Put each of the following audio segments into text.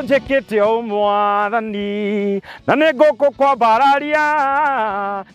Ũnjĩkĩte o mwathani na nĩ ngũkũkwambararia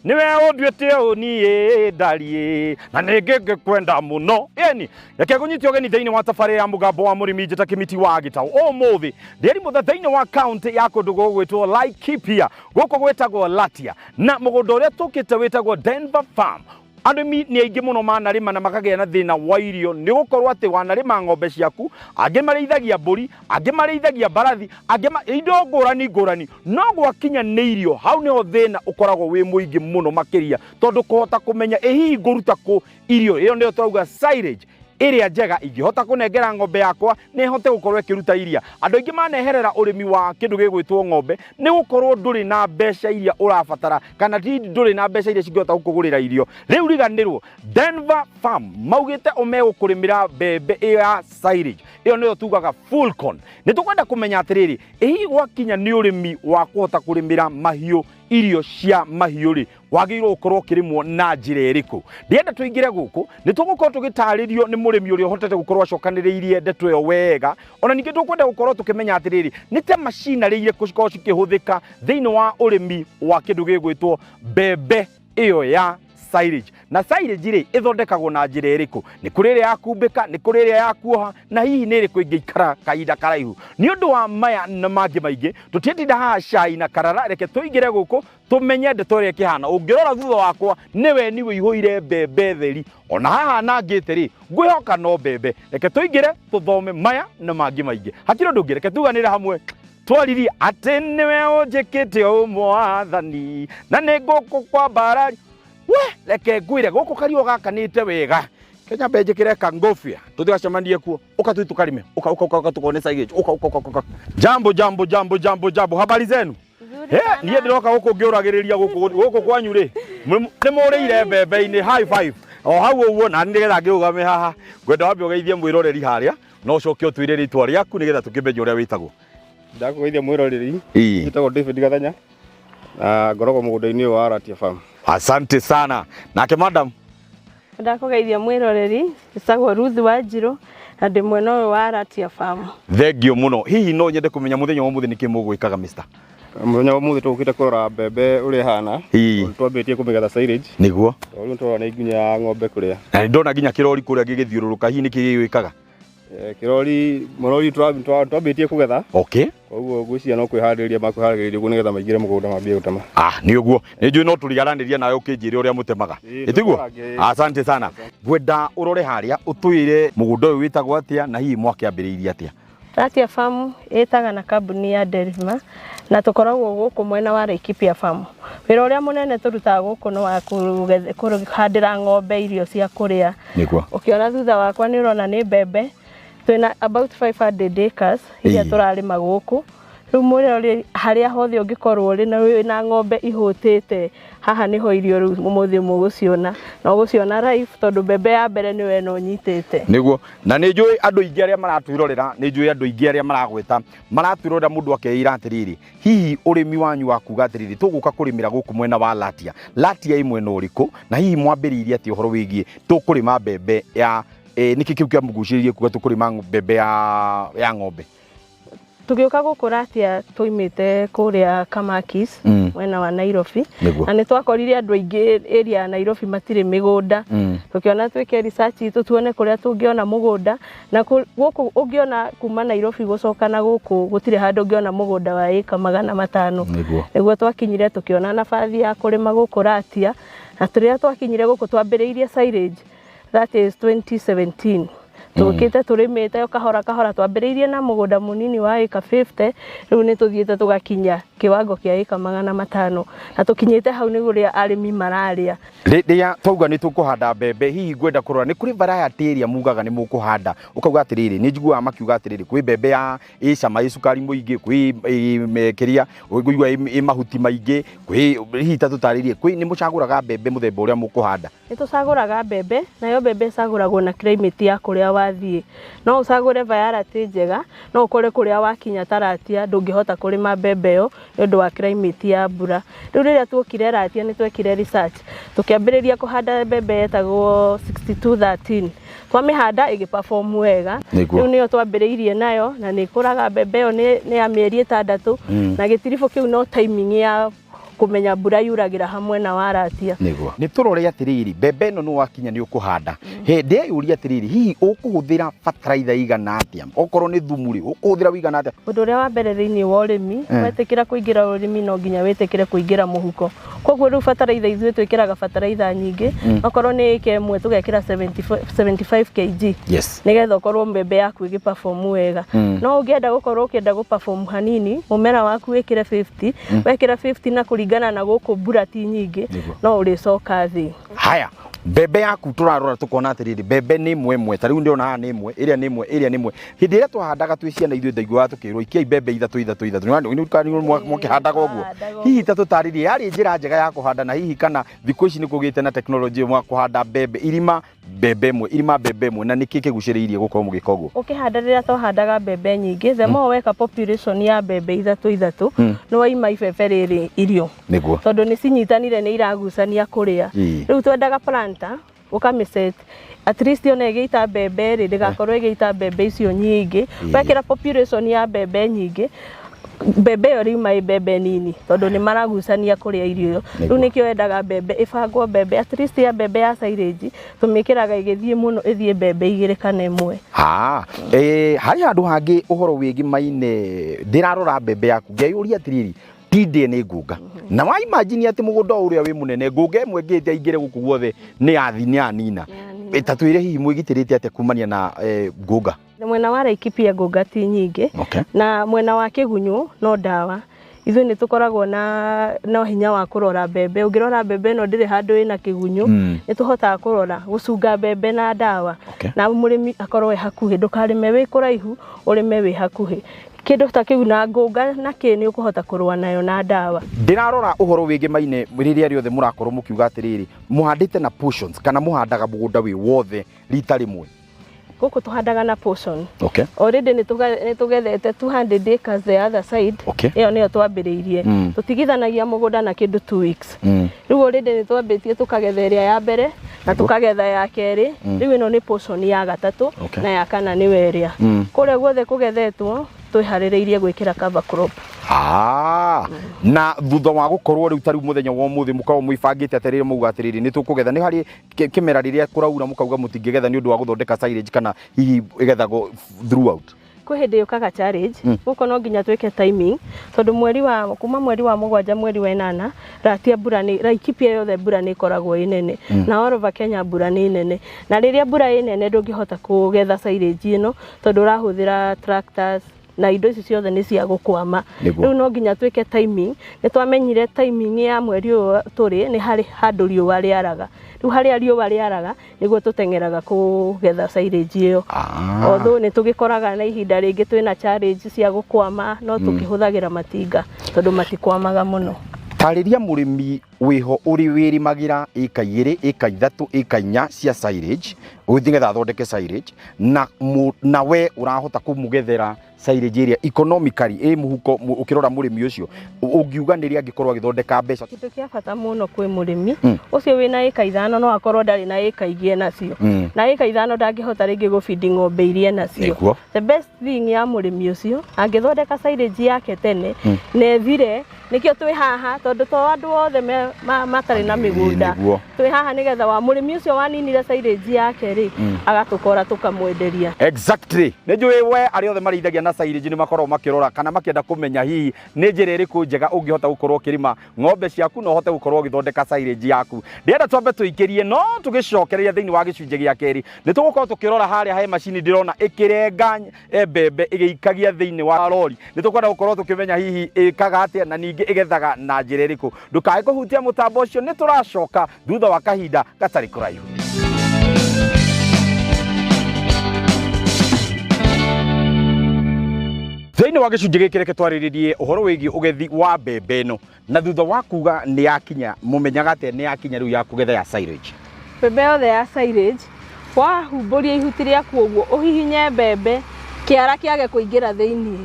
nĩwe ũnduĩte ũũ niĩ ndariĩ na nĩ ngĩkwenda mũno. Ĩni reke ngũnyite ũgeni thĩinĩ wa tabarĩra ya Mũgambo wa Mũrĩmi, njĩta Kĩmiti wa Gĩtaũ. Ũmũthĩ ndĩrimũtha thĩinĩ wa kaunti ya kũndũ gũgwĩtwo Laikipia, gũkũ gwĩtagwo Latia, na mũgũnda ũrĩa tũkĩte wĩtagwo Denver Farm. Arĩmi nĩ aingĩ mũno manarĩma na makagĩa na thĩna wa irio, nĩ gũkorwo atĩ wanarĩma ng'ombe ciaku, angĩ marĩithagia mbũri, angĩ marĩithagia mbarathi, angĩ indo ngũrani ngũrani, no gwakinya nĩ irio hau nĩho thĩna ũkoragwo wĩ mũingĩ mũno makĩria, tondũ kũhota kũmenya ĩ hihi ngũruta kũ irio, ĩyo nĩyo tũrauga silage ĩrĩa njega ingĩhota kũnengera ng'ombe yakwa nĩ hote gũkorwo ĩkĩruta iria. Andũ aingĩ maneherera ũrĩmi wa kĩndũ gĩgwĩtwo ng'ombe nĩ gũkorwo ndũrĩ na mbeca iria ũrabatara, kana ti ndũrĩ na mbeca iria cingĩhota gũkũgũrĩra irio. Rĩu riganĩrwo, Denver Farm maugĩte o megũkũrĩmĩra mbembe ĩyo ya silage, ĩyo nĩyo tugaga full corn. Nĩ tũkwenda kũmenya atĩrĩrĩ, ĩ hihi gwakinya nĩ ũrĩmi wa kũhota kũrĩmĩra mahiũ irio cia mahiũ rĩ, wagĩrĩirwo gũkorwo ũkĩrĩmwo na njĩra ĩrĩkũ? Ndĩrenda tũingĩre gũkũ, nĩ tũgũkorwo tũgĩtarĩrio nĩ mũrĩmi ũrĩa ũhotete gũkorwo acokanĩrĩirie ndeto ĩyo wega. Ona ningĩ tũkwenda gũkorwo tũkĩmenya atĩrĩrĩ, nĩ ta macinarĩ irĩkũ cikoragwo cikĩhũthĩka thĩinĩ wa ũrĩmi wa kĩndũ gĩgwĩtwo mbembe ĩyo ya silage, na silage rĩ ĩthondekagwo na njĩra ĩrĩkũ? Nĩ kũrĩ ĩrĩa ya kumbĩka, nĩ kũrĩ ĩrĩa ya kuoha, na hihi nĩ ĩrĩkũ ĩngĩikara kahinda karaihu? Nĩ ũndũ wa maya na mangĩ maingĩ, tũtiĩtinda haha cai na karara, reke tũingĩre gũkũ tũmenye ndeto ĩrĩa ĩkĩhana. Ũngĩrora thutha wakwa nĩ weni wĩihũire mbembe theri, ona haha nangĩte rĩ ngwĩhoka no mbembe. Reke tũingĩre tũthome maya na mangĩ maingĩ, hakiri ũndũ ũngĩ, reke tuganĩre hamwe twaririe atĩ nĩwe ũnjĩkĩte ũũ mwathani na nĩ ngũkũkwambararia. We reke ngwĩre gũkũ kariũa gakanĩte wega, Kenya mbe njĩkĩre kangofia tũtigacemanie kuo. Ũka tu tũkarĩme, ũka ũka ũka ũka tukone silage. Ũka ũka ũka ũka. Jambo jambo jambo jambo jambo, habari zenu? Nzuri He, sana. niĩ ndĩroka gũkũ ngĩũragĩrĩria gũkũ gũkũ kwanyu rĩ, nĩ mũrĩire mbembe-inĩ. High five o hau ũguo, na nĩgetha ngĩrũgame haha ngwenda wambe ũgeithie mwĩroreri harĩa, na ũcoke ũtwĩre rĩtwa rĩaku nĩgetha tũkĩmenye ũrĩa wĩtagwo. Ndakũgeithia mwĩroreri. Ĩĩ. Njĩtagwo David Gathenya na ngoragwo mũgũnda-inĩ ũyũ wa Ratia Farm. Asante sana. Nake madam? Ndakũgeithia mwĩroreri, njĩtagwo Ruth Wanjirũ na ndĩ mwena ũyũ wa Ratia Farm. Thengio mũno. Hihi no nyende kũmenya mũthenya wa ũmũthĩ nĩkĩ mũgwĩkaga, mister? Mũthenya wa ũmũthĩ tũkĩte kũrora mbembe ũrĩa ĩhana. Ĩĩ. Tondũ twambĩtie kũmĩgetha silage. Nĩguo. Tondũ rĩu tũrona nĩ nginya ya ng'ombe kũrĩa. Na nĩ ndona nginya kĩrori kũrĩa gĩgĩthiũrũrũka, hihi nĩkĩ gĩgwĩkaga? Kĩrori mũrori twambĩtie kũgetha. Koguo ngwĩciria no kwĩharĩrĩria makwĩharĩrĩria ũguo nĩgetha maingĩre mũgũnda mambie gũtema. Ah, nĩ ũguo. Nĩ njũĩ no tũrigaranĩria nawe ũkĩnjĩre ũrĩa mũtemaga. Ĩĩ, Ĩtiguo? tũkarange. Asante sana. Ngwenda ũrore harĩa ũtwĩre mũgũnda ũyũ wĩtagwo atĩa na hihi mwakĩambĩrĩirie atĩa? Ratia Farm ĩtaga na kambuni ya Delima na tũkoragwo gũkũ mwena wa Laikipia Farm. Wĩra ũrĩa mũnene tũrutaga gũkũ nĩ wa kũhandĩra ng'ombe irio cia kũrĩa. Nĩguo. Ũkĩona thutha wakwa nĩ ũrona nĩ mbembe. Twĩna about 500 acres iria tũrarĩma gũkũ. Rĩu mũrĩo harĩa hothe ũngĩkorwo ũrĩ na wĩna ng'ombe ihũtĩte, haha nĩho irio rĩu ũmũthĩ mũgũciona. Na ũgũciona live tondũ mbembe ya mbere nĩwe ĩno ũnyitĩte. Nĩguo. Na nĩ njũĩ andũ aingĩ arĩa maratwĩrorera, nĩ njũĩ andũ aingĩ arĩa maragwĩta, maratwĩrorera mũndũ akeira atĩrĩrĩ, hihi ũrĩmi wanyu wa kuga atĩrĩrĩ, tũgũka kũrĩmĩra gũkũ mwena wa Latia. Latia ĩ mwena ũrĩkũ? Na hihi mwambĩrĩirie atĩa ũhoro wĩgiĩ tũkũrĩma mbembe ya nĩkĩ kĩu kĩamũgucĩrĩirie kuga tũkũrĩma mbembe ya ng'ombe? Tũgĩũka gũkũ Ratia tũimĩte kũrĩa Kamakis, mwena wa Nairobi. Nĩguo. Na nĩ twakorire andũ aingĩ area ya Nairobi matirĩ mĩgũnda. Tũkĩona twĩke research itũ tuone kũrĩa tũngĩona mũgũnda, na gũkũ ũngĩona kuma Nairobi gũcoka na gũkũ gũtirĩ handũ ũngĩona mũgũnda wa ĩka 500. Nĩguo. Nĩguo twakinyire tũkĩona nabathi ya kũrĩma gũkũ Ratia, na rĩrĩa twakinyire gũkũ twambĩrĩirie silage, that is 2017. Tũkĩte tũrĩmĩte o kahora kahora, twambĩrĩirie na mũgũnda mũnini wa ĩka 50, rĩu nĩ tũthiĩte tũgakinya kĩwango kĩa ĩka 500, na tũkinyĩte hau nĩ ũrĩa arĩmi mararĩa. Rĩrĩa twauga nĩ tũkũhanda mbembe, hihi ngwenda kũrora nĩ kũrĩ variety ĩrĩa mugaga nĩ mũkũhanda, ũkauga atĩrĩrĩ, nĩ njiguaga makiuga atĩrĩrĩ, kwĩ mbembe ya ĩ cama ĩ cukari mũingĩ, kwĩ kĩrĩa ngũigua ĩ mahuti maingĩ, kwĩ hihi ta tũtarĩrie, kwĩ nĩ mũcagũraga mbembe mũthemba ũrĩa mũkũhanda? Nĩ tũcagũraga mbembe, nayo mbembe ĩcagũragwo na climate ya kũrĩa wathiĩ. No ũcagũre variety njega, no ũkore kũrĩa wakinya ta Ratia ndũngĩhota kũrĩma mbembe ĩyo, nĩ ũndũ wa climate ya mbura. Rĩu rĩrĩa tuokire Ratia nĩ twekire research, tũkĩambĩrĩria kũhanda mbembe yetagwo 6213. Twamĩhanda ĩgĩ perform wega. Nĩguo. Rĩu nĩyo twambĩrĩirie nayo na nĩ ĩkũraga. Mbembe ĩyo nĩ ya mĩeri 6 na gĩtiribũ kĩu no timing ya kũmenya mbura yuragĩra hamwe na wa Ratia. Nĩguo nĩ tũrore atĩrĩrĩ, mbembe ĩno nĩ wakinya nĩ ũkũhanda, hĩndĩ ĩyũria atĩrĩrĩ, hihi ũkũhũthĩra bataraitha igana atĩa? Okorwo nĩ thumu rĩ, ũkũhũthĩra wĩigana atĩa? Ũndũ ũrĩa wa mbere thĩinĩ wa ũrĩmi, wetĩkĩra kũingĩra ũrĩmi no nginya wĩtĩkĩre kũingĩra mũhuko. Koguo rĩu bataraitha, ithuĩ twĩkĩraga bataraitha nyingĩ. Okorwo nĩ ĩka 1 tũgekĩra 75 kg nĩgetha ũkorwo mbembe yaku ĩgĩ perform wega. No ũngĩenda gũkorwo ũkĩenda gũ perform hanini, mũmera waku wĩkĩre 50. Wekĩra 50, na kũringana na gũkũ mbura ti nyingĩ, no ũrĩcoka thĩ. Haya, mbembe yaku tũrarora tũkona atĩrĩrĩ, mbembe nĩ ĩmwe ĩmwe. Ta rĩu ndĩrona haha nĩ ĩmwe, ĩrĩa nĩ ĩmwe, ĩrĩa nĩ ĩmwe. Hĩndĩ ĩrĩa twahandaga twĩ ciana ithuĩ, ndaiguaga tũkĩrwo ikiai mbembe ithatũ ithatũ ithatũ. Mwakĩhandaga ũguo? Twahandaga. Hihi ta tũtarĩrie, yarĩ njĩra njega ya kũhanda? Na hihi kana thikũ ici nĩ kũgĩte na tekinoronjĩ ya kũhanda mbembe irima mbembe ĩmwe, irima mbembe ĩmwe, na nĩkĩ kĩgucĩrĩirie gũkorwo mũgĩka ũguo? Ũkĩhanda, rĩrĩa twahandaga mbembe nyingĩ, the more weka population ya mbembe ithatũ ithatũ, nĩ waima ibebe rĩrĩ irio, tondũ nĩ cinyitanire, nĩ iragucania kũrĩa. Rĩu twendaga planter ũkamĩset at least ona ĩgĩita mbembe rĩ, ndĩgakorwo ĩgĩita mbembe icio nyingĩ. Wekĩra population ya mbembe nyingĩ, mbembe ĩyo riuma ĩ mbembe nini, tondũ nĩ maragucania kũrĩa irio. Rĩu nĩkĩo wendaga mbembe ĩbangwo, mbembe at least ya mbembe ya silage tũmĩkĩraga ĩgĩthiĩ mũno ĩthiĩ mbembe 2 kana 1. Ha, harĩ handũ hangĩ ũhoro wĩgiĩ maine. Ndĩrarora mbembe yaku ngeyũria atĩrĩrĩ, tindĩ nĩ ngũnga, na wa imagine atĩ mũgũnda ũrĩa wĩ mũnene, ngũnga ĩmwe ĩngĩte aingĩre gũkũ guothe nĩ yathi nĩ yanina. Ta twĩre, hihi mwĩgitĩrĩte atĩa kumania na ngũnga? Mwena wa Laikipia ngũnga ti nyingĩ. Na mwena wa kĩgunyũ no ndawa. Ithuĩ nĩ tũkoragwo na hinya wa kũrora mbembe. Ũngĩrora mbembe ĩno ndĩrĩ handũ ĩna kĩgunyũ. Nĩ tũhotaga kũrora gũcunga mbembe na ndawa. Na mũrĩmi akorwo e hakuhĩ, ndũkarĩme wĩ kũraihu, ũrĩme wĩ hakuhĩ. Kĩndũ ta kĩu na ngũnga na kĩ nĩ ũkũhota kũrũa nayo na ndawa. Ndĩrarora ũhoro wĩgiĩ maine, rĩrĩa rĩothe mũrakorwo mũkiuga atĩrĩrĩ, mũhandĩte na portions kana mũhandaga mũgũnda wĩ wothe rita rĩmwe? Gũkũ tũhandaga na portion. Already nĩ tũgethete 200 acres the other side. Ĩyo nĩyo twambĩrĩirie. Tũtigithanagia mũgũnda na kĩndũ 2 weeks. Rĩu already nĩ twambĩtie tũkagetha ĩrĩa ya mbere na tũkagetha ya kerĩ. Rĩu ĩno nĩ portion ya gatatũ na ya kana nĩwe ĩrĩa. Kũrĩa guothe kũgethetwo twĩharĩrĩirie gwĩkĩra cover crop. Ah, na thutha wa gũkorwo rĩu, ta rĩu mũthenya wa ũmũthĩ, mũkoragwo mwĩbangĩte atĩ rĩrĩa mauga atĩrĩrĩ nĩ tũkũgetha, nĩ harĩ kĩmera rĩrĩa kũraura mũkauga mũtingĩgetha nĩ ũndũ wa gũthondeka silage, kana hihi ĩgethagwo throughout? Kwĩ hĩndĩ yũkaga challenge. Gũkũ no nginya twĩke timing, tondũ mweri wa kuma mweri wa 7, mweri wa 8, Ratia mbura nĩ, Laikipia yothe mbura nĩ ĩkoragwo ĩ nene, na all over Kenya mbura nĩ nene. Na rĩrĩa mbura ĩ nene ndũngĩhota kũgetha silage ĩno, tondũ ũrahũthĩra tractors na indo ici ciothe nĩ cia gũkwama. Rĩu no nginya twĩke timing. Nĩ twamenyire timing ya mweri ũyũ tũrĩ nĩ harĩ handũ riũa rĩaraga. Rĩu harĩa riũa rĩaraga nĩguo tũteng'eraga kũgetha silage ĩyo. Although nĩ tũgĩkoraga na ihinda rĩngĩ twĩna challenge cia gũkwama, no tũkĩhũthagĩra matinga tondũ matikwamaga mũno. Tarĩria mũrĩmi wĩho ũrĩ wĩrĩmagĩra ĩka 2, ĩka 3, ĩka 4 cia silage nĩgetha athondeke silage, na we ũrahota kũmũgethera silage ĩrĩa economically ĩ mũhuko. Ũkĩrora mũrĩmi ũcio, ũngiuga nĩrĩ angĩkorwo agĩthondeka mbeca? Kĩndũ kĩa bata mũno kwĩ mũrĩmi ũcio wĩna ĩka 5, no akorwo ndarĩ na ĩka ingĩ enacio, na ĩka 5 ndangĩhota rĩngĩ gũbindi ng'ombe iria enacio. The best thing ya mũrĩmi ũcio angĩthondeka silage yake tene na ĩthire. Nĩkĩo twĩ haha, tondũ to andũ othe matarĩ na mĩgũnda. Twĩ haha nĩgetha wa mũrĩmi ũcio waninire silage yake rĩ, agatũkora tũkamwenderia. Exactly. Nĩ njũĩ we arĩa othe marĩithagia na silage nĩ makoragwo makĩrora kana makĩenda kũmenya hihi nĩ njĩra ĩrĩkũ njega ũngĩhota gũkorwo ũkĩrĩma ng'ombe ciaku na ũhote gũkorwo ũgĩthondeka silage yaku. Ndĩrenda twambe tũikĩrie, no tũgĩcokereria thĩinĩ wa gĩcunjĩ gĩa kerĩ nĩ tũgũkorwo tũkĩrora harĩa he macini ndĩrona ĩkĩrenga mbembe ĩgĩikagia thĩinĩ wa rori. Nĩ tũkwenda gũkorwo tũkĩmenya hihi ĩkaga atĩa na ningĩ ĩgethaga na njĩra ĩrĩkũ. Ndũkae kũhutia mũtambo ũcio, nĩ tũracoka thutha wa kahinda gatarĩ kũraihu. Thĩinĩ wa gĩcunjĩ gĩkĩ, reke twarĩrĩrie ũhoro wĩgiĩ ũgethi wa mbembe ĩno, na thutha wa kuga nĩ yakinya, mũmenyaga atĩa nĩ yakinya rĩu ya kũgetha ya silage? Mbembe yothe ya silage, wahumbũria ihuti rĩaku ũguo ũhihinye mbembe Kĩara kĩage kũingĩra thĩiniĩ.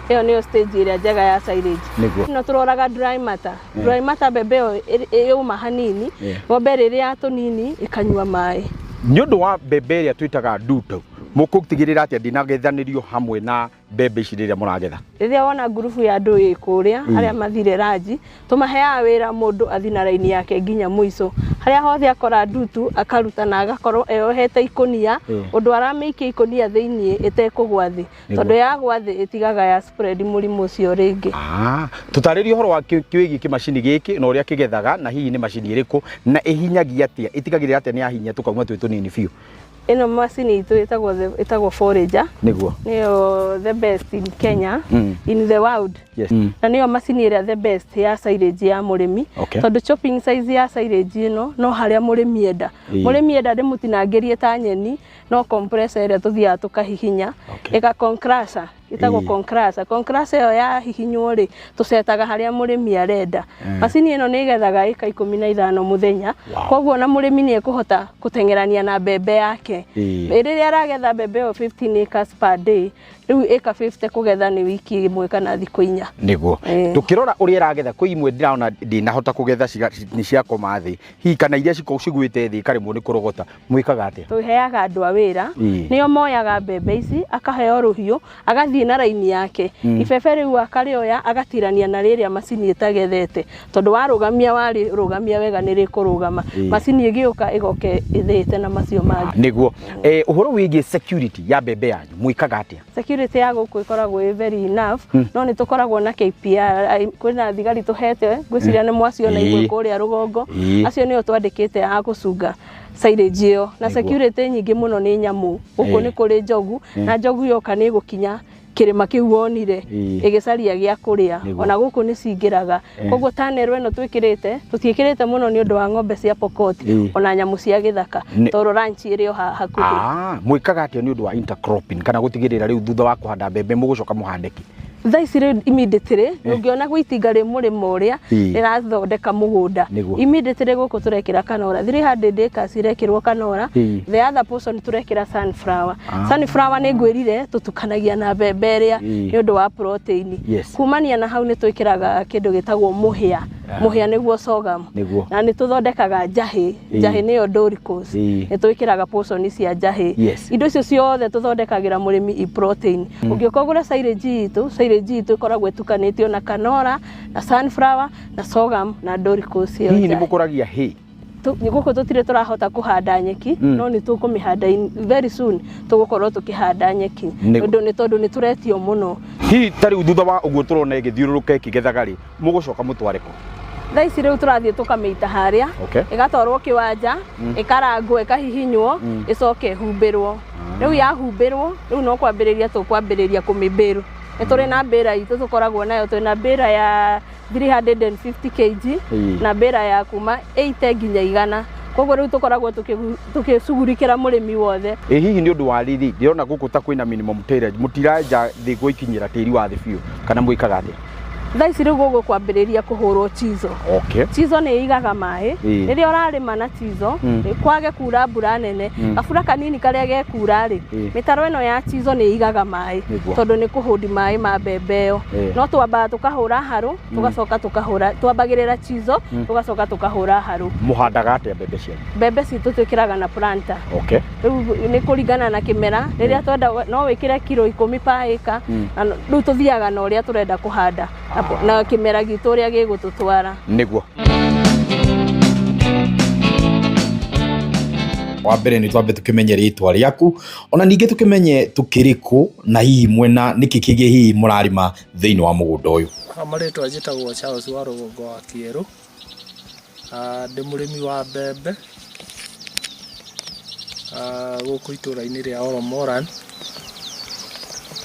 Ĩyo nĩyo stage ĩrĩa njega ya silage. Nĩguo. No tũroraga dry matter. Dry matter mbembe ĩyo yũma hanini, ng'ombe rĩrĩa tũnini ĩkanyua maĩ. Nĩ ũndũ wa mbembe ĩrĩa twĩtaga ndutu, mũkũtigĩrĩra atĩa ndĩnagethanĩrio hamwe na mbembe ici rĩrĩa mũragetha? Rĩrĩa wona ngurubu ya andũ ĩ kũrĩa arĩa mathire ranji, tũmaheaga wĩra mũndũ athi na raini yake nginya mũico. Harĩa hothe akora ndutu akaruta na agakorwo eyohete ikũnia, ũndũ aramĩikia ikũnia thĩiniĩ ĩtekũgwa thĩ, tondũ yagwa thĩ ĩtigaga ya spread mũrimũ ũcio rĩngĩ. Tũtarĩrie ũhoro wa wĩgiĩ kĩmacini gĩkĩ na ũrĩa kĩgethaga, na hihi nĩ macini ĩrĩkũ na ĩhinyagia atĩa, ĩtigagĩrĩra atĩa nĩ yahinya tũkauma twĩ tũnini biũ? Ĩno macini itũ ĩtagwo forager. Nĩguo. Nĩyo the best in Kenya, in the world. Na nĩyo macini ĩrĩa the best ya silage ya mũrĩmi. Tondũ chopping size ya silage ĩno no harĩa mũrĩmi enda. Mũrĩmi enda ndĩmũtinangĩrie ta nyeni, no compressor ĩrĩa tũthiaga tũkahihinya, ĩka compressor, ĩtagwo compressor. Compressor ĩyo yahihinywo rĩ, tũcetaga harĩa mũrĩmi arenda. Macini ĩno nĩ ĩgethaga ĩka 15 mũthenya. Koguo ona mũrĩmi nĩ ekũhota gũteng'erania na mbembe yake. Rĩrĩa aragetha mbembe ĩyo 15 acres per day, rĩu ĩka 50 kũgetha nĩ wiki ĩmwe kana thikũ 4. Nĩguo. Tũkĩrora ũrĩa ĩragetha, kwĩ imwe ndĩrona ndinahota kũgetha nĩ ciakoma thĩ, hihi kana iria cigwĩte thĩ ikaremwo nĩ kũrogota, mwĩkaga atĩa? Tũheaga andũ a wĩra, nĩo moyaga mbembe ici, akaheo rũhiũ, agathiĩ na raini yake. Ibebe rĩu akarĩoya, agatirania na rĩrĩa macini ĩtagethete, tondũ warũgamia warĩrũgamia wega nĩ rĩkũrũgama. Macini ĩgĩũka ĩgoke ĩthĩĩte na macio mangĩ. Nĩguo. Ũhoro wĩgiĩ security ya mbembe yanyu, mwĩkaga atĩa? Security ya gũkũ ĩkoragwo ĩ very enough, no nĩ tũkoragwo na KPR, kwĩna thigari tũhete, ngwĩciria nĩ mwaciona imwe kũrĩa rũgongo. Acio nĩo twandĩkĩte a gũcunga silage ĩyo. Na security nyingĩ mũno nĩ nyamũ. Gũkũ nĩ kũrĩ njogu, na njogu yoka nĩ ĩgũkinya kĩrĩma kĩu wonire, ĩgĩcaria gĩa kũrĩa. Ona gũkũ nĩ cingĩraga. Koguo tunnel ĩno twĩkĩrĩte, tũtiĩkĩrĩte mũno nĩ ũndũ wa ng'ombe cia Pokot, ona nyamũ cia gĩthaka, tondũ ranch ĩrĩ o haha hakuhĩ. Mwĩkaga atĩa nĩ ũndũ wa intercropping, kana gũtigĩrĩra rĩu thutha wa kũhanda mbembe mũgũcoka mũhande kĩ? Thaa ici rĩu immediately, ũngĩona gwĩ itinga rĩ mũrĩmo ũrĩa, rĩrathondeka mũgũnda. Immediately gũkũ tũrekĩra kanora, 300 acres irekĩrwo kanora. The other portion tũrekĩra sunflower. Sunflower nĩ ngwĩrire tũtukanagia na mbembe ĩrĩa nĩ ũndũ wa protein. Kumania na hau nĩ twĩkĩraga kĩndũ gĩtagwo mũhĩa. Mũhĩa nĩguo sorghum. Na nĩ tũthondekaga njahĩ. Njahĩ nĩyo Doritos. Nĩ twĩkĩraga portion cia njahĩ. Indo icio ciothe tũthondekagĩra mũrĩmi i protein. Ũngĩũka ũgũre silage itũ, silage itũ ĩkoragwo ĩtukanĩtio na kanora, na sunflower, na sorghum, na Doritos ĩyo Hihi nĩ njahĩ. mũkũragia hay? Gũkũ tũtirĩ tũrahota kũhanda nyeki, no nĩ tũkũmĩhanda very soon, tũgũkorwo tũkĩhanda nyeki. Ũndũ nĩ tondũ nĩ tũretio mũno. Hihi ta rĩu thutha wa ũguo tũrona ĩgĩthiũrũrũka ĩkĩgethaga rĩ, mũgũcoka mũtware kũ? Thaa ici rĩu tũrathiĩ tũkamĩita harĩa, ĩgatwarwo kĩwanja, ĩkarangwo, ĩkahihinywo, ĩcoke ĩhumbĩrwo. Rĩu yahumbĩrwo, rĩu no kwambĩrĩria tũkwambĩrĩria kũmĩbĩrwo. Nĩ tũrĩ na mbĩra itũ tũkoragwo nayo, twĩ na mbĩra ya 350 kg na mbĩra ya kuma 80 nginya 100. Koguo rĩu tũkoragwo tũgĩcugurikĩra mũrĩmi wothe. Hihi nĩ ũndũ wa rĩrĩ, ndĩrona gũkũ ta kwĩna minimum tillage, mũtirenja thĩ gũikinyĩra tĩri wa thĩ biũ, kana mwĩkaga atĩa? Thaa ici rĩu gũgũkwambĩrĩria kũhũrwo chizo. Chizo nĩ ĩigaga maĩ. Rĩrĩa ũrarĩma na chizo, kwage kura mbura nene, gabura kanini karĩa gekura rĩ, mĩtaro ĩno ya chizo nĩ ĩigaga maĩ, tondũ nĩ kũhũndi maĩ ma mbembe ĩyo. No twambaga tũkahũra harũ, tũgacoka tũkahũra, twambagĩrĩra chizo, tũgacoka tũkahũra harũ. Mũhandaga atĩa mbembe cianyu? Mbembe citũ twĩkĩraga na planter. Rĩu nĩ kũringana na kĩmera, rĩrĩa twenda no wĩkĩre kiro 10 per acre, na rĩu tũthiaga na ũrĩa tũrenda kũhanda. Na kĩmera gitũ ũrĩa gĩgũtũtwara. Nĩguo. Wa mbere nĩ twambe tũkĩmenye rĩtwa rĩaku, ona ningĩ tũkĩmenye tũkĩrĩ kũ na hihi mwena nĩkĩ kĩngĩ hihi mũrarĩma thĩinĩ wa mũgũnda ũyũ. Ha, marĩtwa njĩtagwo Charles wa Rũgongo wa Kĩerũ. Ndĩ mũrĩmi wa mbembe. Gũkũ itũũra-inĩ rĩa Oromoran.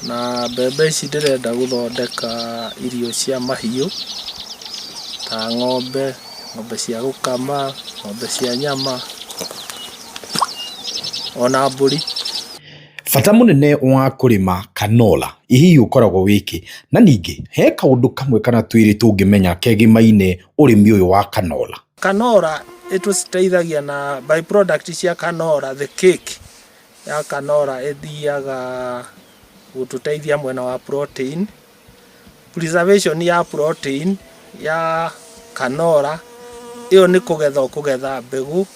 Na mbembe ici ndĩrenda gũthondeka irio cia mahiũ ta ng'ombe, ng'ombe cia gũkama, ng'ombe cia nyama, ona mbũri. Bata mũnene wa kũrĩma canola hihi ũkoragwo wĩkĩ, na ningĩ he kaũndũ kamwe kana twĩrĩ tũngĩmenya kegĩmaine ũrĩmi ũyũ wa canola. Canola ĩtũteithagia na by product cia canola, the cake ya canola ĩthiaga Gũtũteithia mwena wa protein, preservation ya protein ya canola. Ĩyo nĩ kũgetha ũkũgetha mbegũ,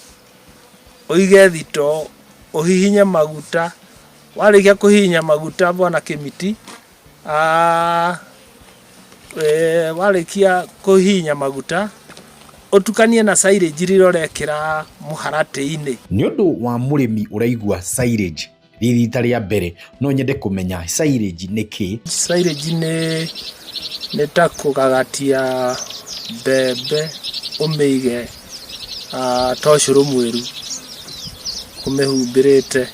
ũige thitoo, ũhihinye maguta. Warĩkia kũhihinya maguta, bwana Kĩmiti, warĩkia kũhihinya maguta, ũtukanie na silage rĩrĩa ũrekĩra mũharatĩ-inĩ. Nĩ ũndũ wa mũrĩmi ũraigua silage rĩ rita rĩa mbere, no nyende kũmenya silage nĩ kĩ? Silage nĩ ta kũgagatia mbembe, ũmĩige ta ũcũrũ mwĩru, ũmĩhumbĩrĩte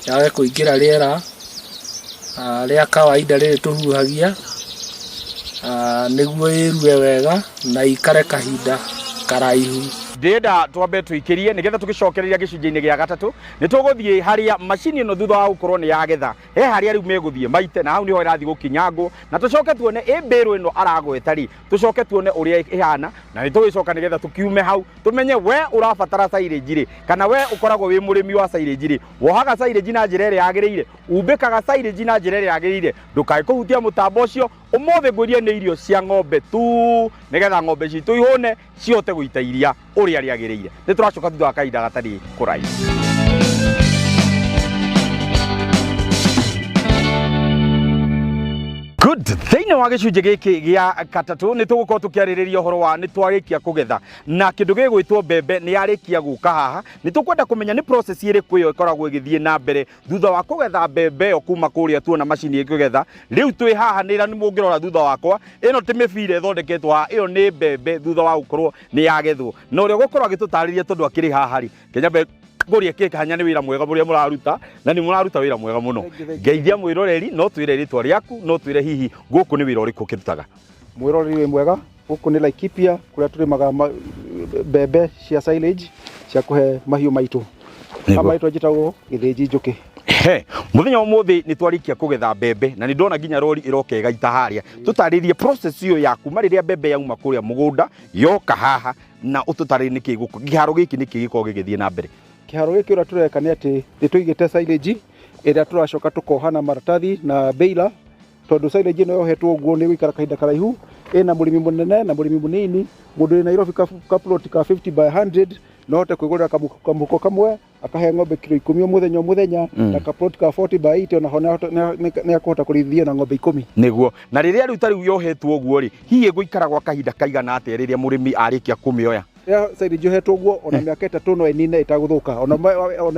yage kũingĩra rĩera rĩa kawaida rĩrĩ tũhuhagia, nĩguo ĩrue wega na ikare kahinda karaihu. Ndĩrenda twambe tũikĩrie nĩgetha tũgĩcokereria gĩcunjĩ-inĩ gĩa gatatũ nĩ tũgũthiĩ harĩa macini ĩno thutha wa gũkorwo nĩ yagetha he harĩa rĩu megũthiĩ maite, na hau nĩho ĩrathiĩ gũkinyangwo, na tũcoke tuone ĩ mbĩrũ ĩno aragweta rĩ, tũcoke tuone ũrĩa ĩhana, na nĩ tũgĩcoka nĩgetha tũkiume hau tũmenye we ũrabatara silage rĩ, kana we ũkoragwo wĩ mũrĩmi wa silage rĩ, wohaga silage na njĩra ĩrĩa yagĩrĩire, umbĩkaga silage na njĩra ĩrĩa yagĩrĩire. Ndũkae kũhutia mũtambo ũcio ũmũthĩ, ngwĩrie nĩ irio cia ng'ombe tu, nĩgetha ng'ombe citũ ihũne, cihote gũita iria ũrĩa rĩagĩrĩire. Nĩ tũracoka thutha wa kahinda gatarĩ kũraihu. Good. Thĩinĩ wa gĩcunjĩ gĩkĩ gĩa gatatũ nĩ tũgũkorwo tũkĩarĩrĩria ũhoro wa nĩ twarĩkia kũgetha na kĩndũ gĩgwĩtwo mbembe nĩ yarĩkia gũka haha. Nĩ tũkwenda kũmenya nĩ process ĩrĩkũ ĩyo ĩkoragwo ĩgĩthiĩ na mbere thutha wa kũgetha mbembe ĩyo kuma kũrĩa tuona macini ĩkĩgetha. Rĩu twĩ haha nĩ nĩ mũngĩrora thutha wakwa, ĩno ti mĩbira ĩthondeketwo haha, ĩyo nĩ mbembe thutha wa gũkorwo nĩ yagethwo. Na ũrĩa ũgũkorwo agĩtũtarĩria, tondũ akĩrĩ haha rĩ, Kenya mbe ngũria kĩkanya nĩ wĩra mwega mũrĩa mũraruta, na nĩ mũraruta wĩra mwega mũno. Ngeithia mwĩroreri, no twĩre rĩtwa rĩaku, no twĩre hihi gũkũ nĩ wĩra ũrĩkũ ũkĩrutaga. Mwĩroreri wĩ mwega, gũkũ nĩ Laikipia kũrĩa tũrĩmaga mbembe cia silage cia kũhe mahiũ maitũ. Nĩguo. Marĩtwa njĩtagwo Gĩthĩnji Njũkĩ. He, mũthenya wa ũmũthĩ nĩ twarĩkia kũgetha mbembe na nĩ ndona nginya rori ĩroka ĩgaita harĩa. Tũtarĩrie process ĩyo ya kuma rĩrĩa mbembe yauma kũrĩa mũgũnda yoka haha, na ũtũtarĩrie nĩkĩ gũkũ kĩharo gĩkĩ nĩkĩ gĩkoragwo gĩgĩthiĩ na mbere. Kĩharo gĩkĩ ũrĩa tũreka nĩ atĩ nĩ tũigĩte silage ĩrĩa tũracoka tũkoha na maratathi na baler, tondũ silage ĩno yohetwo ũguo nĩ gũikara kahinda karaihu. Ĩna mũrĩmi mũnene na mũrĩmi mũnini, mũndũ wĩ Nairobi kaplot ka 50 by 100 no ahote kwĩgũrĩra kamũhuko kamwe akahe ng'ombe kiro 10 o mũthenya o mũthenya, na kaplot ka 40 by 80 onaho nĩ akũhota kũrĩithia na ng'ombe 10. Nĩguo. Na rĩrĩa rĩu ta rĩu yohetwo ũguo rĩ, hihi ĩgũikara gwa kahinda kaigana atĩa rĩrĩa mũrĩmi arĩkia kũmĩoya? Rĩrĩa silage yohetwo ũguo, ona mĩaka 3 no ĩnine ĩtagũthũka, ona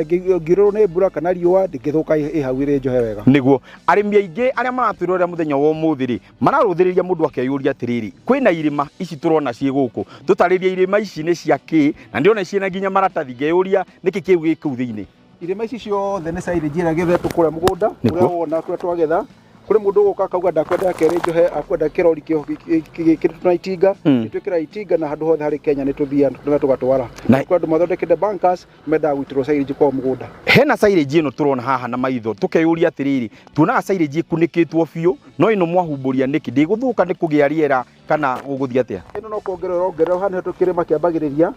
ĩngĩurĩrwo nĩ mbura kana riũa ndĩngĩthũka, ĩ hau ĩrĩ njohe wega. Nĩguo. Arĩmi aingĩ arĩa maratwĩrorera mũthenya wa ũmũthĩ rĩ, mararũthĩrĩria mũndũ akeyũria atĩrĩrĩ, kwĩna irĩma ici tũrona ciĩ gũkũ, tũtarĩrie irĩma ici nĩ cia kĩ, na ndĩrona ciĩna nginya maratathi, ngeyũria nĩkĩ kĩu gĩ kũu thĩinĩ. Irĩma ici ciothe nĩ silage ĩrĩa ĩgethetwo kũrĩa mũgũnda. Nĩguo. Kũrĩa wona kũrĩa twagetha, kũrĩ mũndũ ũgũka akauga ndakwenda kerĩ njohe, akwenda kĩrori gĩkĩrĩtwo na itinga. Nĩ twĩkĩra itinga na handũ hothe harĩ Kenya nĩ tũthiaga na tũgatwara. Kwĩ andũ mathondekete bunkers, mendaga gũitĩrwo silage kwao mũgũnda. Hena silage ĩno tũrona haha na maitho, tũkeyũria atĩrĩrĩ, tuonaga silage ĩkunĩkĩtwo biũ, no ĩno mwahumbũria nĩkĩ? Ndĩgũthũka nĩ kũgĩa rĩera kana gũgũthiĩ atĩa? Ĩno no kuongerera ũrongerera, haha nĩho kĩrĩma kĩambagĩrĩria.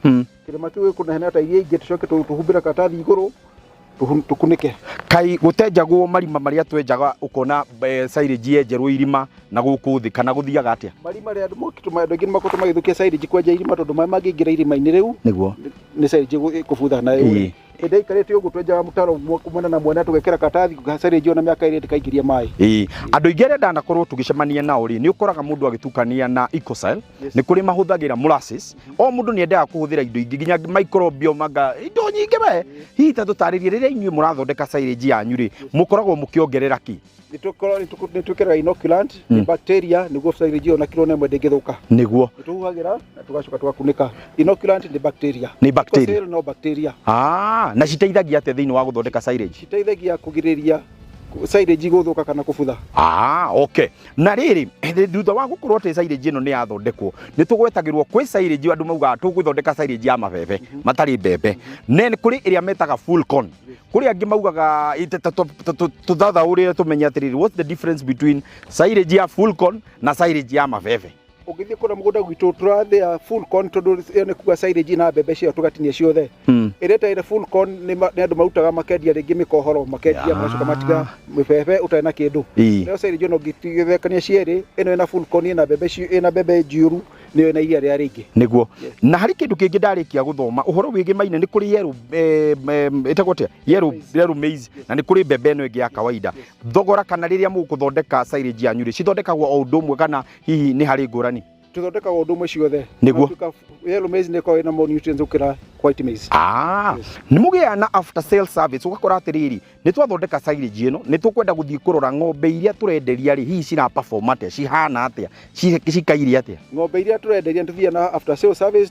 Kĩrĩma kĩu gĩkũneneha ta iria ingĩ, tũcoke tũhumbĩre karatathi igũrũ, tũkunĩke. Kai gũtenjagwo marima marĩa twenjaga ũkona silage yenjerwo irima na gũkũ thĩ, kana gũthiaga atĩa? Marima rĩa andũ mokĩtwo, andũ aingĩ nĩ makoretwo magĩthũkia silage kwenja irima, tondũ maĩ mangĩingĩra irima-inĩ rĩu nĩ silage ĩkũbutha na ĩũre. Hĩndĩ ĩrĩa ĩikarĩte ũguo twenjaga mũtaro mwena na mwena, tũgekĩra karatathi, silage ona mĩaka 2 ndĩkaingĩria maĩ. Ĩĩ, andũ aingĩ arĩa ndanakorwo tũgĩcemania nao rĩ, nĩ ũkoraga mũndũ agĩtukania na Ecocell, nĩ kũrĩ mahũthagĩra molasses, o mũndũ nĩ endaga kũhũthĩra indo ingĩ nginya microbiome, manga indo nyingĩ we. Hihi ta tũtarĩrie rĩrĩa inyuĩ mũrathondeka silage yanyu rĩ, mũkoragwo mũkĩongerera kĩ? Nĩ twĩkĩraga inoculant, nĩ bacteria, nĩguo silage ĩyo na kiro 1 ndĩngĩthũka. Nĩ tũhuhagĩra na tũgacoka tũgakunĩka. Inoculant nĩ bacteria. Nĩ bacteria. Ecocell no bacteria. Na citeithagia atĩa thĩinĩ wa gũthondeka silage? Citeithagia kũgirĩrĩria silage gũthũka kana kũbutha. Okay. Na rĩrĩ, thutha wa gũkorwo atĩ silage ĩno nĩ yathondekwo, nĩ tũgwetagĩrwo kwĩ silage andũ maugaga tũgũthondeka silage ya mabebe matarĩ mbembe. Ne nĩ kũrĩ ĩrĩa metaga full corn. Kũrĩ angĩ maugaga tũthathaũrĩre tũmenye atĩrĩrĩ, what's the difference between silage ya full corn na silage ya mabebe? Ũngĩthiĩ kũrĩa mũgũnda gwitũ tũrathĩa full corn, tondũ ĩyo nĩ kuga silage na mbembe ciao tũgatinia ciothe. Ĩrĩa ĩtarĩ full corn nĩ andũ marutaga makendia rĩngĩ mĩkohoro, makendia, magacoka matiga mĩbebe ũtarĩ na kĩndũ. Nayo silage ona ũngĩtigithũkania cierĩ, ĩno ĩna full corn, ĩna mbembe ĩna mbembe njiyũru, nĩyo ĩna iria rĩrĩa rĩingĩ. Nĩguo. Na harĩ kĩndũ kĩngĩ ndarĩkia gũthoma ũhoro wĩgĩmaine, nĩ kũrĩ yellow, ĩtagwo atĩa, yellow, yellow maize, na nĩ kũrĩ mbembe ĩno ĩngĩ ya kawaida. Thogora kana rĩrĩa mũgũthondeka silage yanyu rĩ, cithondekagwo o ũndũ ũmwe kana hihi nĩ harĩ ngũrani? Tũthondekaga ũndũ ũmwe ciothe. Nĩguo. Natuĩka yellow maize nĩ ĩkoragwo ĩna more nutrients gũkĩra white maize. Ah, nĩ mũgĩaga na after sale service, ũgakora atĩrĩrĩ, nĩ twathondeka silage ĩno, nĩ tũkwenda gũthiĩ kũrora ng'ombe iria tũrenderia rĩ, hihi cira perform atĩa, cihana atĩa, cikaire atĩa? Ng'ombe iria tũrenderia nĩ tũthiaga na after sale service,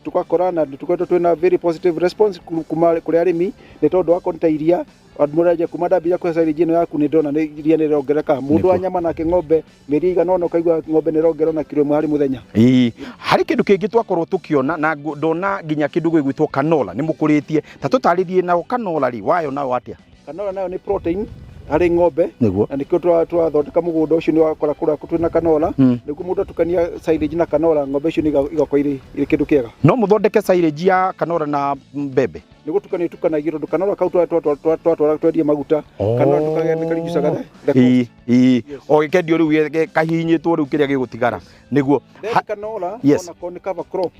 tũgakora na nĩ tũkoretwo twĩna very positive response kuma kũrĩ arĩmi, nĩ tondũ wakorwo nĩ ta iria andũ mũrendia, kuma ndambia kũhe silage ĩno yaku nĩ ndona nĩ iria nĩ rĩrongereka. Mũndũ wa nyama nake ng'ombe mĩeri ĩigana ũna ũkaigua ng'ombe nĩ ĩrongerera ona kiro 1 harĩ mũthenya. Ĩĩ, harĩ kĩndũ kĩngĩ twakorwo tũkĩona na ndona nginya kĩndũ gĩgwĩtwo canola nĩ mũkũrĩtie, ta tũtarĩrie nao canola rĩ, wayo nayo atĩa? Canola nayo nĩ protein harĩ ng'ombe. Na nĩkĩo tũrathondeka mũgũnda ũcio, nĩ wakora kũrĩa twĩna canola, nĩguo mũndũ atukania silage na canola, ng'ombe icio nĩ igakorwo irĩ kĩndũ kĩega. No mũthondeke silage ya canola na mbembe? Nĩ gũtukania itukanagio, tondũ canola kau twatwara twendie maguta, canola tũkagĩa nĩ kareducaga the cost. Ĩĩ, o gĩkendio rĩu kahihinyĩtwo rĩu kĩrĩa gĩgũtigara nĩguo. Then canola onako nĩ cover crop,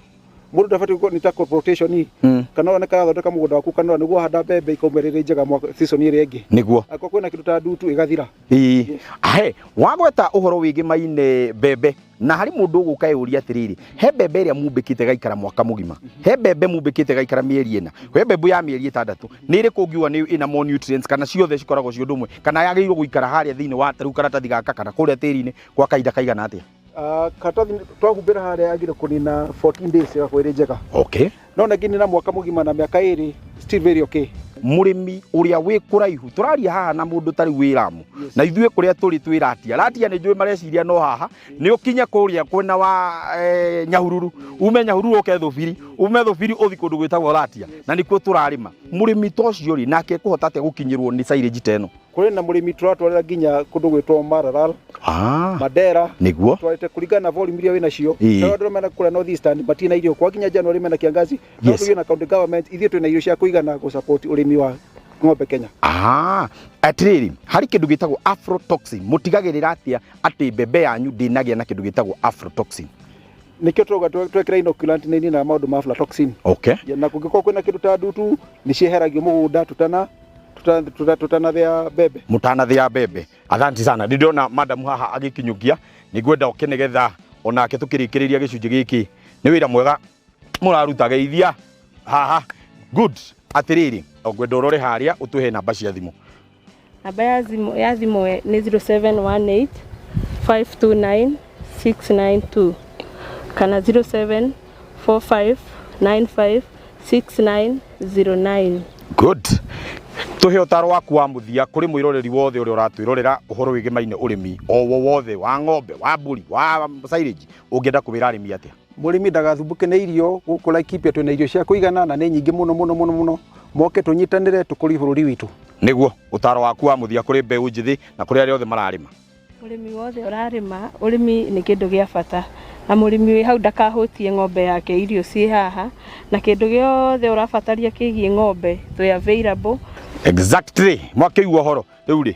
mũndũ ndabatiĩ gũkorwo nĩ ta crop rotation. Canola nĩ karathondeka mũgũnda waku, canola nĩguo wahanda mbembe ikauma ĩrĩ njega mwaka season ĩrĩa ĩngĩ. Angĩkorwo kwĩna kĩndũ ta ndutu ĩgathira. Ĩĩ, he wagweta ũhoro wĩgĩmaine mbembe, na harĩ mũndũ ũgũka eyũria atĩrĩrĩ, he mbembe ĩrĩa mumbĩkĩte gaikara mwaka mũgima, he mbembe mumbĩkĩte gaikara mĩeri 4, he mbembe ya mĩeri 6, nĩ ĩrĩkũ ũngiuga nĩ ĩna more nutrients, kana ciothe cikoragwo ci ũndũ ũmwe, kana yagĩrĩirwo gũikara harĩa thĩinĩ wa tarĩu karatathi gaka kana kũrĩa tĩri-inĩ kwa kahinda kaigana atĩa? Ah, karatathi twahumbĩra harĩa yagĩrĩirwo kũnina 14 days ĩgakorwo ĩrĩ njega. No na nginya na mwaka mũgima na mĩaka 2, still very okay. Mũrĩmi ũrĩa wĩ kũraihu, tũraria haha na mũndũ tarĩu wĩ Ramu, na ithuĩ kũrĩa tũrĩ twĩ Ratia. Ratia nĩ njũĩ mareciria no haha nĩ ũkinye kũrĩa kwena wa Nyahururu, ume Nyahururu ũke Thũbiri, ume Thũbiri ũthi kũndũ gwĩtagwo Ratia, na nĩkuo tũrarĩma. Mũrĩmi ta ũcio rĩ, nake ekũhota atĩa gũkinyĩrwo nĩ silage ta ĩno? Kũrĩ na mũrĩmi tũratwarĩra nginya kũndũ gwĩtwo Maralal, Mandera. Twarĩte kũringana na volume iria wĩnacio. Rĩu andũ mena kũrĩa North Eastern matirĩ na irio kwa nginya January, mena kiangazi, no tũgĩe na county government, ithuĩ twĩna irio cia kũigana gũ support ũrĩmi wa ng'ombe Kenya. Ah, atĩrĩrĩ, harĩ kĩndũ gĩtagwo aflatoxin, mũtigagĩrĩra atĩa atĩ mbembe yanyu ndĩnagĩa na kĩndũ gĩtagwo aflatoxin? Nĩkĩo tũrauga twekĩra inoculant nĩ ĩninaga maũndũ ma aflatoxin. Na kũngĩkorwo kwĩna kĩndũ ta ndutu, nĩ cieheragio mũgũnda tutanathĩa mbembe. Mũtanathĩa mbembe. Asante sana. Nĩ ndĩrona madam haha agĩkinyũkia, nĩ ngwenda oke nĩgetha onake tũkĩrĩkĩrĩria gĩcunjĩ gĩkĩ. Nĩ wĩra mwega mũraruta, geithia haha. Good. Atĩrĩrĩ, ngwenda ũrore harĩa ũtũhe namba cia thimũ. Namba ya thimũ nĩ 0718 529 692 kana 0745 95 6909. Good. Tũhe ũtaro waku wa mũthia kũrĩ mwĩroreri wothe ũrĩa ũratwĩrorera ũhoro wĩgĩmaine ũrĩmi o wothe wa ng'ombe, wa mbũri, wa silage, ũngĩenda kũwĩra arĩmi atĩa? Mũrĩmi ndagathumbũke nĩ irio, gũkũ Laikipia twĩna irio cia kũigana na nĩ nyingĩ mũno mũno mũno mũno, moke tũnyitanĩre tũkũrie bũrũri witũ. Nĩguo ũtaro waku wa mũthia kũrĩ mbeũ njĩthĩ na kũrĩ arĩa othe mararĩma? Mũrĩmi wothe ũrarĩma, ũrĩmi nĩ kĩndũ gĩa bata, na mũrĩmi wĩ hau ndakahũtie ng'ombe yake, irio ciĩ haha, na kĩndũ gĩothe ũrabataria kĩgiĩ ng'ombe twĩ available. Exactly, mwakĩigua ũhoro rĩu rĩ,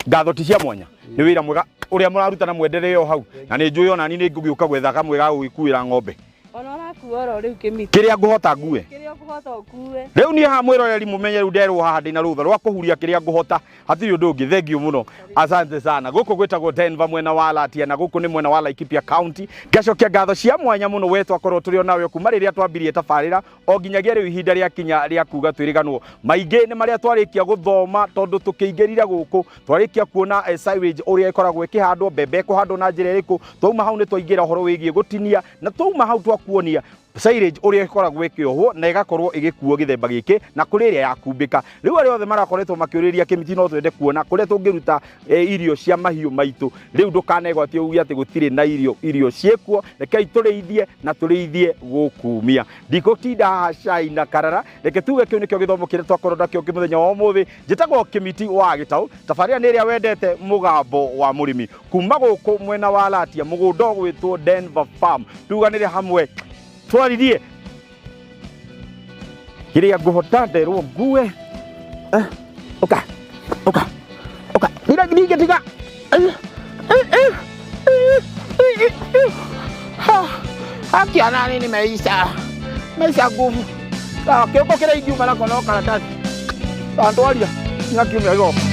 ngatho ti cia mwanya, nĩ wĩra mwega ũrĩa mũraruta na mwenderee o hau, na nĩ njũĩ onani nĩ ngũgĩũka gwetha kamwe ga gũgĩkuĩra ng'ombe. Ona ũrakua oro rĩu kĩmiti. Kĩrĩa ngũhota ngue. Kĩrĩa ũkũhota ũkue. Rĩu niĩ haha mwĩroreri, mũmenye rĩu nderwo haha ndĩna rũtha rwa kũhuria kĩrĩa ngũhota, hatirĩ ũndũ ũngĩ. Thengiũ mũno, asante sana. Gũkũ gwĩtagwo Denver mwena wa Latia, na gũkũ nĩ mwena wa Laikipia County. Ngacokia ngatho cia mwanya mũno we twakorwo tũrĩ o nawe kuma rĩrĩa twambirie tabarĩra o nginyagia rĩu ihinda rĩa kinya rĩa kuga twĩrĩganwo. Maingĩ nĩ marĩa twarĩkia gũthoma, tondũ tũkĩingĩrire gũkũ twarĩkia kuona silage ũrĩa ĩkoragwo ĩkĩhandwo, mbembe ĩkũhandwo na njĩra ĩrĩkũ. Twauma hau nĩ twaingĩra ũhoro wĩgiĩ gũtinia, na twauma hau twakuonia Silage ũrĩa ĩkoragwo ĩkĩohwo na ĩgakorwo ĩgĩkuo gĩthemba gĩkĩ na kũrĩ ĩrĩa yakumbĩka. Rĩu arĩa othe marakoretwo makĩũrĩria Kĩmiti, no twende kuona kũrĩa tũngĩruta irio cia mahiũ maitũ. Rĩu ndũkanegwatie uge atĩ gũtirĩ na irio, irio ciĩkuo. Rekei tũrĩithie na tũrĩithie gũkumia. Ndikũtinda haha cai na karara, reke tuge kĩu nĩkĩo gĩthomo kĩrĩa twakorwo nakĩo mũthenya wa ũmũthĩ. Njĩtagwo Kĩmiti wa Gĩtaũ, tabarĩra nĩ ĩrĩa wendete, Mũgambo wa Mũrĩmi, kuma gũkũ mwena wa Latia, mũgũnda ũgwĩtwo Denver Farm. Tuganĩre hamwe twaririe kĩrĩa ngũhota nderwo ngue. Ũka ũka ũka, ningĩ tiga. Akiona nini meisha meisha nguvu. Sawa, kĩũkũ kĩrĩa ingiuma nako no karatathi. Sawa, ndwaria nginya kiumia gĩgoka.